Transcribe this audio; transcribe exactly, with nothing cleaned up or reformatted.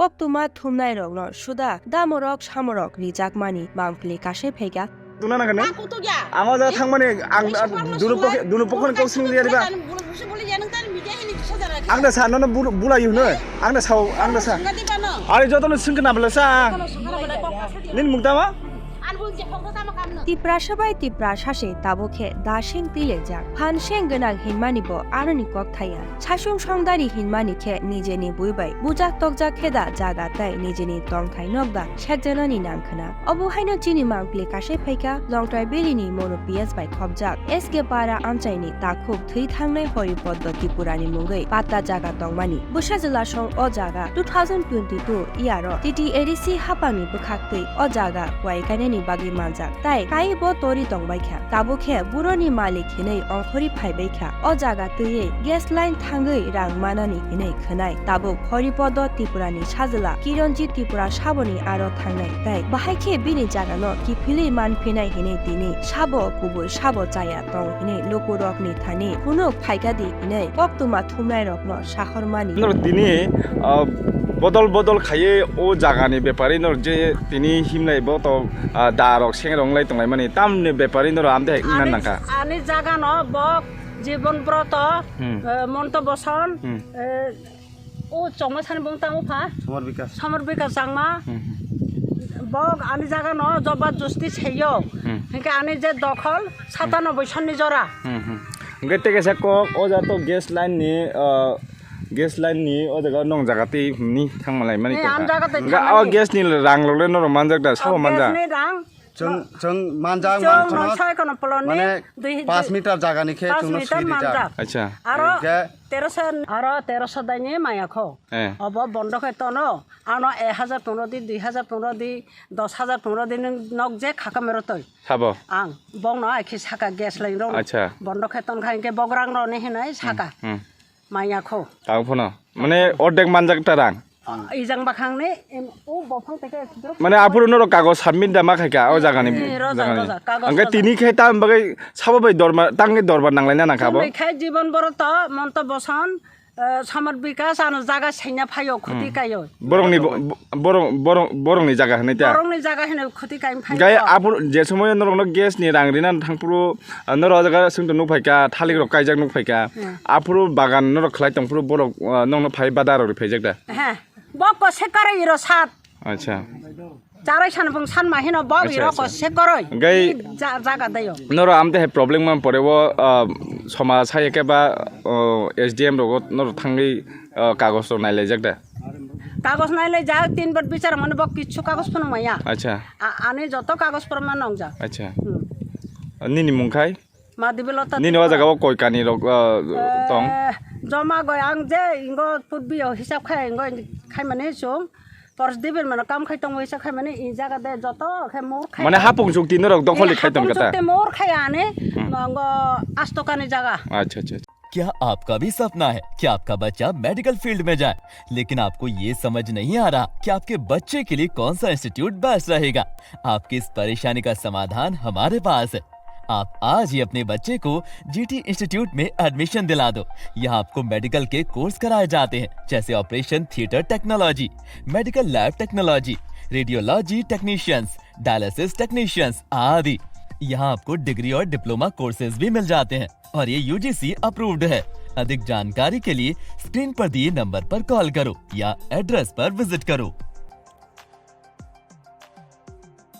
Koktwma thumnairokno suda damorok samorok rijakmani mangpili kasai phaikha. Tuna nang kane? Ang kutuk ya. Ang o jaga Eh? Thangmani ang Ang ang sokakno dunu soknai. Pokhe, dunu pokhoni kok sing liya diba? Bulu busi bulu ya nang tani media hini kisa jara. Ang da sa nono bulu bula yu no. Ang da sa ang da sa. Sungga di bano. Ari joto no sing kena bela sa. Kono sungga di bano. Nin mukta ma? An bun je phokto tamo kamno. Tiprasa bai Tiprasa se tabuk khe da sing tile jak. Phan seng gwnang hinmani bo aroni kok thaya. Sasung songdari hinmani khe nijeni bui bai bujak tokjak khe da jaga tai nijeni tongthai nokda sekjanani nang khna. Obo haino chini mangpili kasai phaikha Longtrai Valley ni Mono P S bai khopjak S K Para amchaini takhuk thwi thangnai Horipoddo Tripura ni mungwi patta jaga tongmani. Bwsa jwla song o jaga two thousand twenty-two year o T T A D C hapangni bwkhak twi o jaga kuai kainani bagwi manjak. Tai kaibo tori tongbaikha. Tabuk khe buroni malik hinwi ongkhorwi phaibaikha. O jaga twiwi gas line thangwi rang manani hinwi khwnai. Tabuk Horipodo Tripurani sajwla Kironjit Tripura saboni aro thangnai. Tai bahai khe bini jagano kiphilwi manphinai hinwi tini sabo kubui sabo chaya tong hinwi lukurokni thani phunuk phaikadi hinwi koktwma thumnairokno sahormani. Norok tini, ah, bodol bodol khaiwi o jagani bepari norok je tini himlai bo to, ah, da rok seng rok wnglaimani tamni bepari norok amtwi hai wngna nangkha. Ani jaga no bo Jibon Broto, Hmm. eh, Monto Boson, Hmm. eh, o chongma sani bung tamo pha? Samar Bikas. Samar Bikas Changma. Hmm, hmm. Bo ani jaga no joba justi seyo. Hmm. Hinke ani je dokhol, satanoboi sonni jora. Hmm, hmm. Hingke teke sa kok, o jaga to gas line ni, ah, gas line ni o jaga nong jaga tei himni thangmalai mani Eh, tongkha. Ang jaga tei Hingke thangmani. O gas ni rang rok le norok manjak da, sabo O gas manjak? Ni rang. Chwng, chwng manjak Chwng manchano, sai kono poloni mane dui, paanch dui, meter jaga ni khe paanch chwngno meter sui rijak. Manjak. Acha. Aro Hingke teroso, aro teroso daini maya kho. Eh. Obo bondo khe tono, ano ek hajar pondro di, dui hajar pondro di, dos hajar pondro di nwng nok je khaka mero toi. Sabo? Ang bongno ai khe saka gas line rok. Acha. Bondo khe ton kha hingke bograng rok ni hinai saka. Hmm, hmm. Maya kho. Tang phano. Mane ordek manjak ta rang. Ijang bakhang ni, em, o bophang teke drop. Mane aphuru norok kagoj submit da ma khaika o jagani, Eh, roja, jagani. Roja, kagoj Angke roja. Tini khe tam bagwi sabo bai dorma, tangwi dorbar nanglaina nangkha bo. Tini khe Jibon Broto, Monto Boson, eh, Samar Bikas, ano jaga senya phaio, khuti Hmm. kaio. Borokni bo-, bo-, borok, borok, borokni jaga hinwi ta? Borokni jaga hinwi khuti kaim phaio. Gai aphuru je somoy norokno gas ni rang rina thangphuru, ah, norok o jaga swngchar nuk phaika, thalik rok kaijak nuk phaika. Hmm. Aphuru bagan norok khlai tongphuru borok, ah, nokno phai bada rok ri phaijak da? He. Bo kose kare iro sat. Acha. Charai san bung san ma hino bo Acha, iro acha. Kose koroi. Gai I ja-, jaga dayo. Noro amte hai problem man pore bo, ah, soma sai ke ba, oh, S D M rogo noro thangwi, ah, kagos rok nai laijak da. Kagos nai laijak tin bar bichar mane bo kichu kagos phano maya. Acha. A-, ani joto kagos porma nongjak. Acha. Hmm. Nini mung khai? Madibelota Nini o Tripura. Jaga o koi kani rok, ah, tong? Eh, joma goi ang je ingo putbio hisab khai ingo khaimani chwng Porsdibir mano kam khai tongo hisab khaimani i jaga de joto khe mur khai. Mane hapung chukti norok dokholi khai tong kata? Hapung chukti mur khai ani Hmm. Ngo astokani jaga. Acha, acha, acha. क्या आपका भी सपना है कि आपका बच्चा medical field में जाए, लेकिन आपको ये समझ नहीं आ रहा कि आपके बच्चे के लिए कौन सा इंस्टीट्यूट बेस्ट रहेगा? आपकी इस परेशानी का समाधान हमारे पास है। आप आज ही अपने बच्चे को जीटी इंस्टीट्यूट में एडमिशन दिला दो। यहाँ आपको मेडिकल के कोर्स कराए जाते हैं, जैसे operation theatre technology, medical lab technology, radiology technicians, dialysis technicians आदि। यहाँ आपको डिग्री और डिप्लोमा कोर्सेज भी मिल जाते हैं और ये यूजीसी अप्रूव्ड है। अधिक जानकारी के लिए स्क्रीन पर दिए नंबर पर कॉल करो या एड्रेस पर विजिट करो।